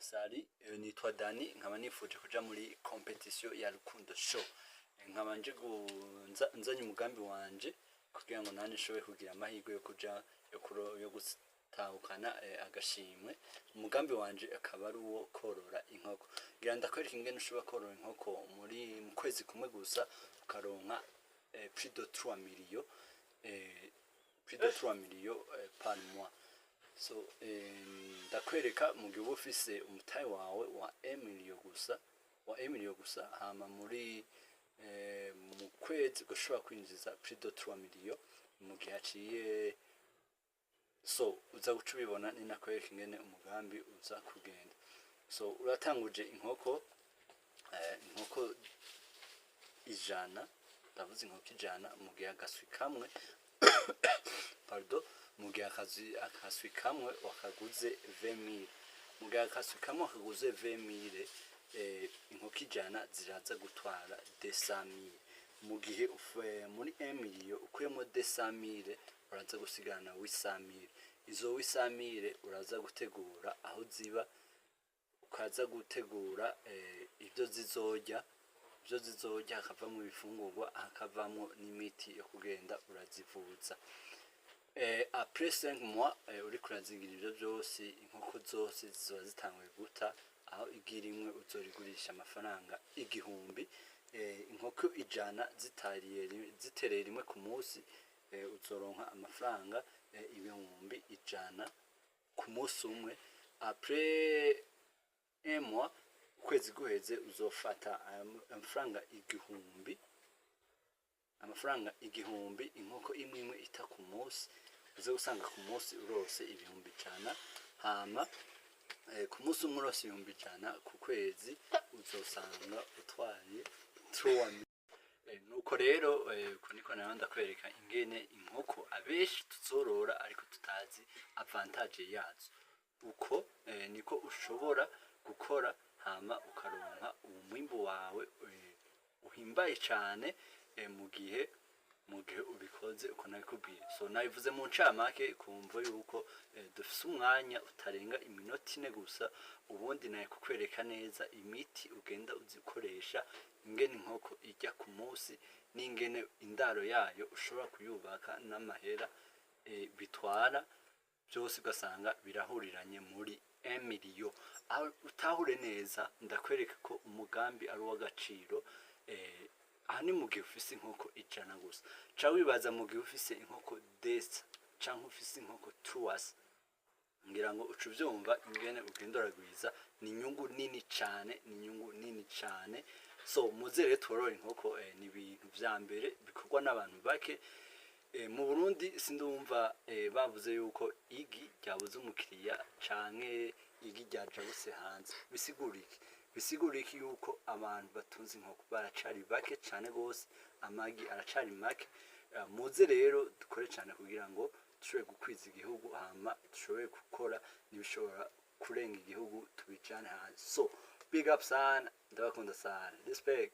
Salut, nitwa Dani, nkaba nifuje kuja muri competition ya Rukundo Show. Nkaba nje nzanye umugambi wanje kugira ngo nanje nshobore kugira amahirwe yo kuja yo gutahukana agashimwe. Umugambi wanje akaba ari uwo korora inkoko. Ngira ndakwereka ingene ushobora korora inkoko mu kwezi kumwe gusa, ukaronka plus de 3 millions, plus de 3 millions par mois. So ndakwereka mu gihe uba ufise umutahe wawe wa 1 million gusa, wa 1 million gusa, hama mu kwezi ugashobora kwinjiza plus de 3 millions mu gihe haciye. So uza guca ubibona ninakwereka ingene umugambi uza kugenda. So uratanguje inkoko 100, ndavuze inkoko 100, mu gihe agaswi kamwe, pardon, mu gihe akaswi kamwe wakaguze 20,000, mu gihe akaswi kamwe wakaguze 20,000, inkoko 100 ziraza gutwara 200,000. Mu gihe muri 1 million ukuyemo 200,000, uraza gusigarana 800,000. Izo 800,000 uraza gutegura aho ziba, ukaza gutegura ibyo zizorya, hakavamo ibifungurwa, hakavamo n'imiti yo kugenda urazivuza. Après 5 mois uriko urazigira ivyo vyose, inkoko zose zizoba zitanguye guta, aho igi rimwe uzorigurisha amafaranga 1000. Inkoko 100 zitereye rimwe ku munsi, uzoronka amafaranga 100,000 ku munsi umwe. Après un mois, ukwezi guheze, uzofata amafaranga 1000, amafaranga 1000 inkoko imwe imwe ita ku munsi, uze gusanga ku munsi urose 100,000. Hama ku munsi umwe urose 100,000, ku kwezi uzosanga utwaye trois. Nuko rero uko niko nawe ndakwereka ingene inkoko abenshi tuzorora ariko tutazi avantage yazo. Uko niko ushobora gukora, hama ukaronka umwimbu wawe uhimbaye cane mu gihe ubikoze uko nabikubwiye. So nabivuze mu ncamake kumva yuko dufise umwanya utarenga iminota 4 gusa. Ubundi naye kukwereka neza imiti ugenda uzikoresha, ingene inkoko ijya ku munsi, n'ingene indaro yayo ushobora kuyubaka, n'amahera bitwara byose, ugasanga birahuriranye muri 1 million. Aho utahure neza, ndakwereka ko umugambi ari uw'agaciro. Aha ni mu gihe ufise inkoko 100 gusa. Ca wibaza mu gihe ufise inkoko 200 canke ufise inkoko 300, ngira ngo uca uvyumva ingene ugenda uragwiza. Ni inyungu nini cane, ni inyungu nini cane. So muze rero tworore inkoko. Ni ibintu vya mbere bikorwa n'abantu bake. Mu Burundi sindumva bavuze yuko igi ryabuze umukiriya canke igi ryajabutse hanze. Bisigura iki? Bisigura iki? Yuko abantu batunze inkoko baracari bake cane gose, amagi aracari make. Muze rero dukore cane kugira ngo dushobore gukwiza igihugu, hama dushobore gukora n'ibishobora kurenga igihugu, tubijane hanze. So big up sana, ndabakunda sana, respect.